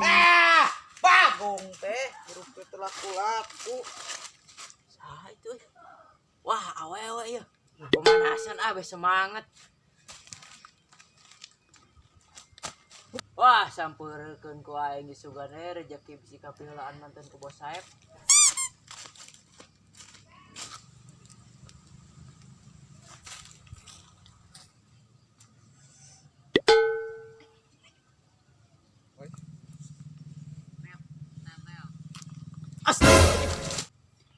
Ah, bagong teh, hirup teh laku-laku. Saha itu? Wah, awewe ieu. Pemanasan ah, be semangat. Wah, sampeurekeun ku aing geus sugane rejeki bisi kapiheulaan mantan ku bos saeb.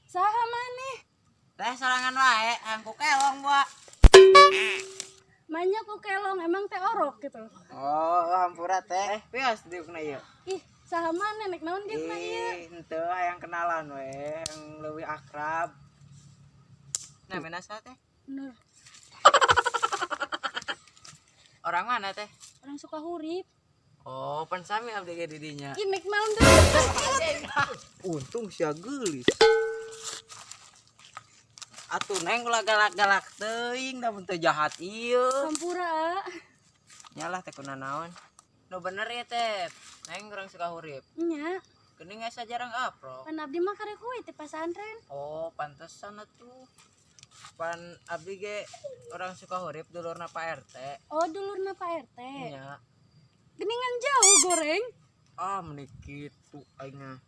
Saha maneh? Teh sorangan wae, angku kelong gua. Manya ku kelong emang teh orok gitu. Oh, hampura teh. Eh, pios diukna ieu. Ih, saha maneh nek naon diukna ieu? Ih, henteu hayang kenalan we, yang leuwih akrab. Namina saha teh? Nur, Orang mana teh? orang Sukahurip. Oh, pan sami abdi ge di dinya. Ih, nek naon teh? Untung sia geulis. Atuh neng ulah galak-galak teuing da mun teu jahat ieu. Hampura. Ah. Nyalah teh kuna naon. Nu bener ya teh. Neng urang Sukahurip. Nya, Geuning asa jarang aprok. pan abdi mah karek we teh pasantren. Oh, pantesan atuh. Pan abdi ge orang Sukahurip dulurna Pak RT. Oh, dulurna Pak RT. Nya. Geningan jauh goreng. Ah, meni kitu aing mah.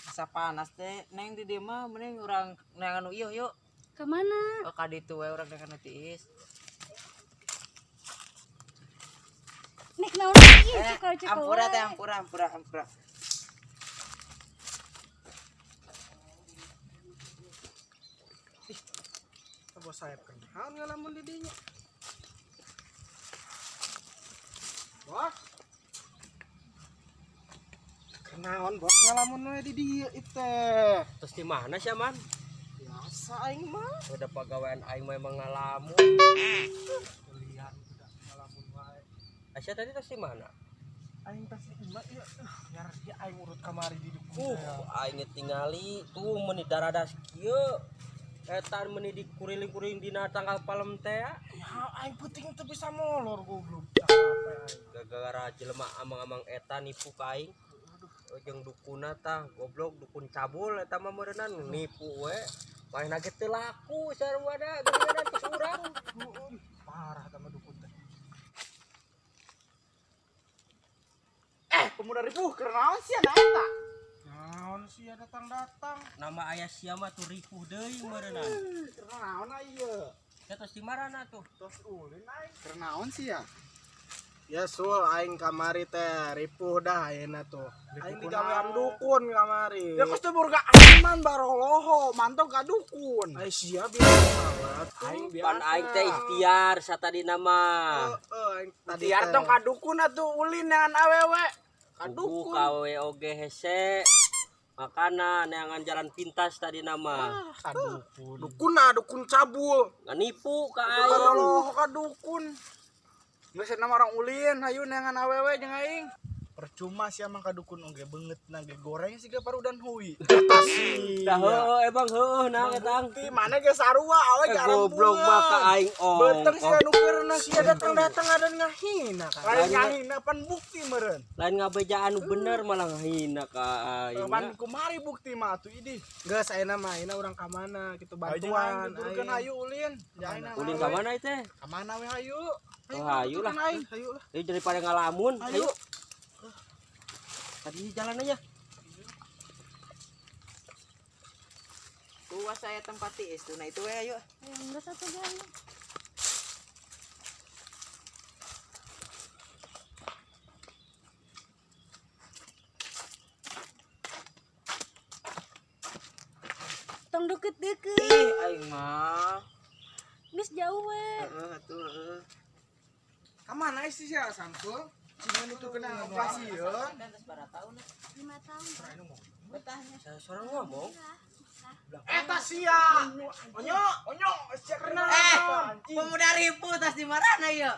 Asa panas teh, neng di dieu mah mending urang neangan nu ieu yuk. Ka mana? Oh, ka ditu we urang neangan nu tiis. Nek naon ih, Eh, cekal-cekal. ampura wae. teh, ampura, ampura, ampura. Bos sayap kenaon ngalamun di dinya. Bos. Kenaon bos ngalamun we di dieu teh. Terus di mana sih man? Biasa aing mah. Udah pegawaian aing mah emang ngalamun. Kuliah udah ngalamun wae. Aisyah tadi terus di mana? Aing pasti imah ieu nyar dia aing urut kamari di dukun. Aing tingali tuh meni daradas kieu. Eta meni dikuriling-kuriling dina tanggal palem teh. Ya aing peuting teu bisa molor goblok. Capek aing. Gara-gara jelema amang-amang eta nipu ka aing. Jeung dukuna tah goblok dukun cabul eta mah meureunnan nipu we. Manehna ge teu laku sarua da geuningan tos urang. Heeh, parah tah mah dukun teh. Eh, pemuda ripuh keur naon sia na eta? Naon sih ya datang-datang. Nama aya sia mah tuh ripuh deui meureunnan. Keur naon ieu? Ya tos di marana tuh? Tos ulin aing. Keur naon sia? Ya sul aing kamari teh ripuh dah ayeuna tuh. Aing digawean dukun kamari. Ya kos teu burga aman baroloho, mantong ka dukun. Ai sia biasa tuh. Aing Pan aing teh ikhtiar satadina mah. Heeh, aing tadi Ikhtiar teh. tong ka dukun atuh ulin dengan awewe. Ka Kubu dukun. kawe oge hese. Makana neangan jalan pintas tadi nama. Ka dukun. Dukun ah, dukun cabul. Nipu ka aing. Baroloho ka dukun. Geus nama orang ulin, hayu neangan awewe jeung aing. Percuma sih emang ka dukun oge beungeut na ge goreng siga parudan hui. Eta sih. Dah heueuh emang heueuh nah eta. Ti mana ge sarua awe Eh, ge goblok mah ka aing Beteng ongkoh. sia nu keurna Sia datang-datang ada ngahina kan. Lain ngahina pan bukti meureun. Lain ngabejaan nu bener malah ngahina ka aing. Pan kumari bukti mah atuh idih. Geus ayeuna mah ayeuna urang ka mana gitu Ayo jeung aing bantuan. tuturkeun hayu ulin. Aing Ulin ka mana teh? Ka mana we hayu? Oh, hayu lah. Aing. Hayu lah. Jadi daripada ngalamun, Hayu. hayu. Tadi jalan aja. Tuh saya tempat tiis tuh, nah itu we ayo. Ayo, enggak satu gaya. Tong deket-deket. Ih, aing mah. Geus jauh we. Heeh, atuh heeh. Ka mana sih sia Samsul? Cuman itu kena operasi ya. Kan geus sabaraha tahun? 5 tahun. Betahnya. Saya seorang ngomong. Eta sia. Onyo, Onyo, sia kena. Eh, pemuda ripuh tas di marana ieu?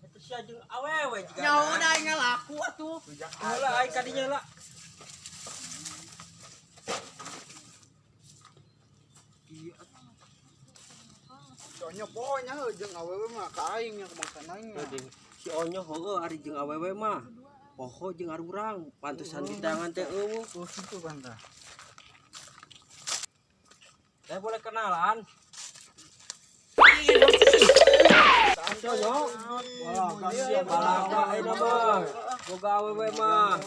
Eta sia jeung awewe jiga. Nyawa udah aing ngalaku atuh. Heula aing kadinya lah. Si Onyo pokoknya heuh jeung awewe mah ka aing nya kumaha aing. Jeung si Onyo heueuh ari jeung awewe mah. Poho jeung arurang, pantesan di tangan teh eueuh. Oh, kitu kan tah. Saya boleh kenalan. Si Onyo. Wah, sia Balaga ayeuna mah. Boga awewe mah.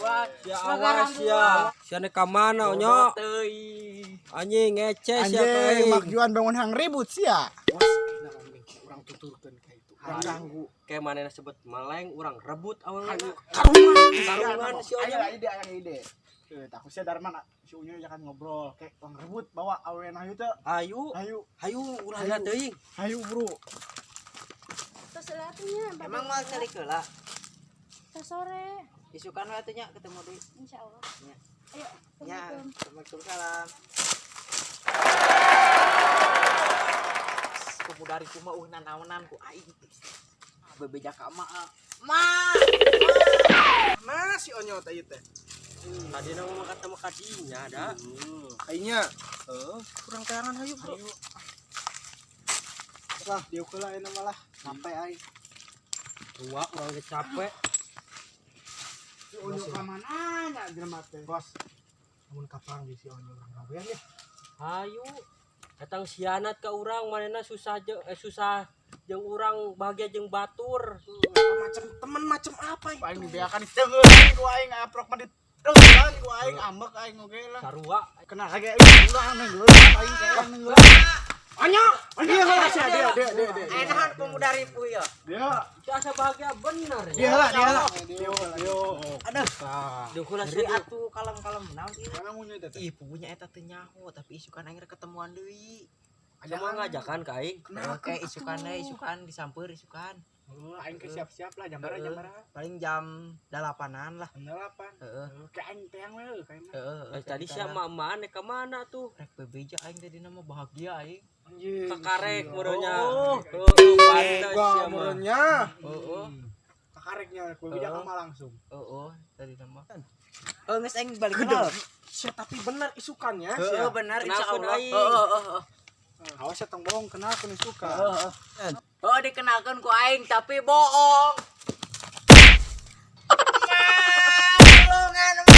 Sia awas sia. Sia nek ka mana Onyo? Teuing. Anjing ngece sia ka Anjing, aing. makjuan bangun hang ribut sia. Urang tuturkeun ka itu. Urang ganggu. Kayak manehna sebut meleng urang rebut awewe. Karungan. Karungan si Onyo. Ayo ide, ayo ide. Eh, takut sia Darman si Unyo jangan ngobrol kayak urang rebut bawa awewe na teh. Hayu, Hayu, hayu ulah heula teuing. hayu bro. Tos heula atuh nya. Emang mau calik heula. Tos sore. Isukan we atuh nya ketemu deui. Insyaallah. Nya. Ayo. Ya, Assalamualaikum. Waalaikumsalam. Pemuda ripuh mah eueuh nanaonan ku aing. Bebeja ka emak. Ma. Mana si Onyo teh ieu teh? Tadi nama mah kata mah kadinya da. Aingnya Heeh. kurang teangan hayu, Bro. Lah, diuk heula ayeuna mah lah. Sampai aing. Tua urang ge capek. Si Unyo ka mana nya jelema teh? Bos. Mun kaprang di si Onyo urang gawean ya. Hayu. Datang sianat ka urang manehna susah jeung susah jeung urang bahagia jeung batur. Macam teman macam apa itu? Aing dibeakan diteungeun ku aing aprok mah diteungeun ku aing ambek aing oge lah. Sarua. Kena lagi urang nenggeulan aing kayak nenggeulan. Onyo, dia heula sia, dia dia dia dia. Eh nahan pemuda ripuh ya. Dia Si asa bahagia bener Dia ya. heula, dia heula. dia yo. Aduh. Duh lah Jadi sia. atuh kalem-kalem naon ieu. Mana munyo teh? Ih, punya eta teu nyaho, tapi isukan aing rek ketemuan deui. Sama ngajakan ka aing. Oke, isukan deui, isukan disamper isukan. Heeh, aing ke siap-siap lah jam berapa jam berapa? Paling jam 8-an lah. Jam 8. Heeh. Kayak aing teang we kayak mah. Heeh. Eh, tadi sia emak-emaan ka mana tuh? Rek bebeja aing tadi nama bahagia aing. Anjing. Kakarek meureunnya. Oh. Heeh, pantes Gua sia mah. meureunnya. Heeh. Kakareknya ku bijak ka langsung. Heeh, tadi nama. Oh, geus aing balik kenal. Sia tapi bener isukannya Heeh, sia. bener Kenalkeun insyaallah. aing. Heeh, heeh. Awas ya tong bohong kenal ku suka. Heeh. Oh, dikenalkan ku aing tapi bohong. Ma, tulungan ma.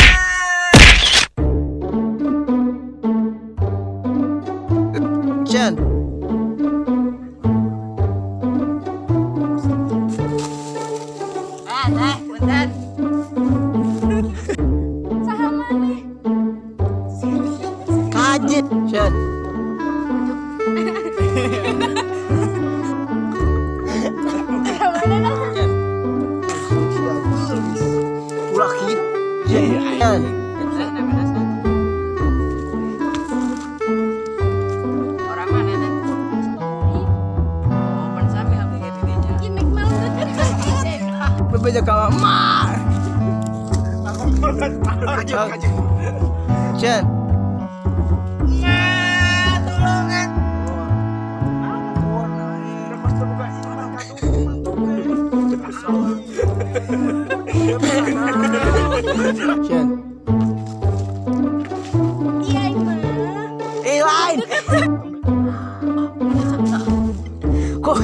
Chen. Eh, teh, punten. Saha maneh? Kajet. Chen. Saha maneh lah? Ulah hit. Chen. Orang mana teh? Sukabumi. Oh, pan sami abdi ge di dinya. Ih, nek naon deket. Bebeja ka emak. Kajet, kajet. Chen. Ma, tulungan. Lepas terbuka iman kadung Chen. Iya, aing mah. Eh lain. Kok.